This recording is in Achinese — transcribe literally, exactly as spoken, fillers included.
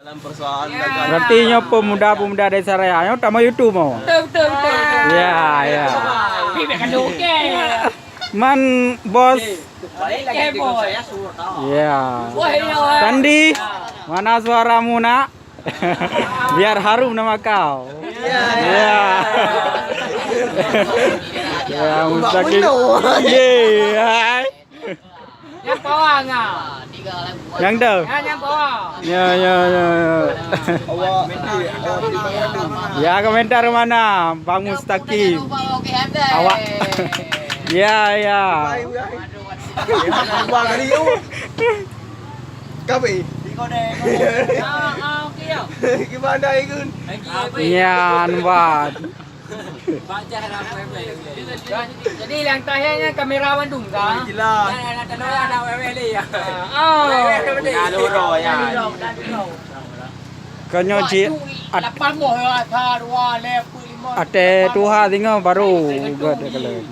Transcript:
Berarti nyoe pemuda-pemuda Desa Raya nyoe tamah YouTube mau. Betul, betul, betul, betul. Ya, ya. Man bos. Ya. Sandi, mana suaramu, Nak? Biar harum nama kau. Ya. Ya, Mustaqim. Ye, hai. Nyang bawah ngah. Nyang dah. Ya, nyang bawah. Ya, ya, ya, ya. Ya, komentar mana, Bang Mustaqim? Awak. Ya, ya. Dua kali tu. Kabe. Ah, ah, okey ya. Gimana, Igun? Nyan, Wan. Jadi yang terakhirnya kamera bandum kah? Jelas. Ah, ah. Kau nyoe cik at-, lapan boh ya, satu, dua, lima, empat, lima. Até tuha singoh baru buat kalau.